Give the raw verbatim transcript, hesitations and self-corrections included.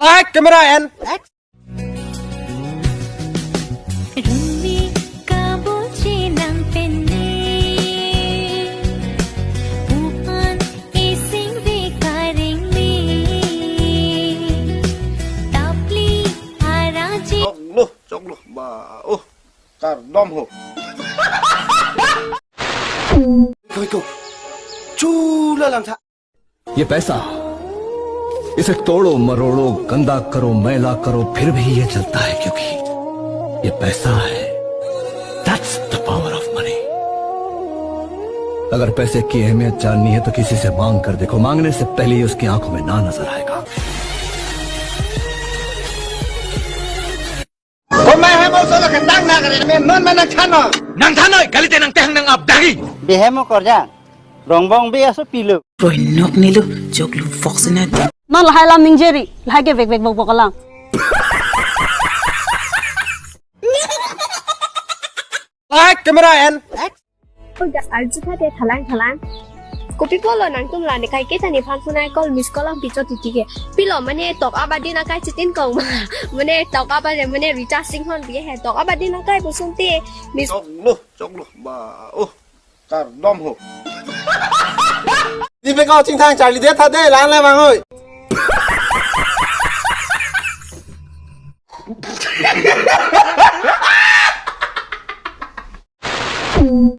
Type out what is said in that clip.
Light, camera, and action. Rumi kabuji nang pene, uhan ising vekaring me, tapli araji. Choklo, choklo, ba, oh, kardom ho. Koi ko, chula lang tha. ये पैसा, इसे तोड़ो मरोड़ो, गंदा करो, मैला करो, फिर भी ये चलता है, क्योंकि ये पैसा है। That's the power of money. अगर पैसे की अहमियत जाननी है तो किसी से मांग कर देखो, मांगने से पहले ही उसकी आंखों में ना नजर आएगा। Komai hai mo solo ketang na kare, me non ma nang thannon. Nang thannon, kalite nang tehang nang abdagi. Behe mo korjan. Rongbong be aso pilo. Boinok nilu, joklu foxina di. Non lahai lam ningjeri, lahai ke vek vek bok bok alam. Light, camera, and action. Arju kha de thalang thalang. Kopi pulo nangtum la ne kaike ta nephan phone call, miss call ang pichot titi ke. Pilo mane tok abadi na kai chitin kong ma. Mane tok abadi mane Rita Singh hon bi he tok abadi na kai pusun te. Miss. Choklo, choklo, ba, oh, kardom ho. Di pe kau chingthang charli de tha de, lang le bang oi.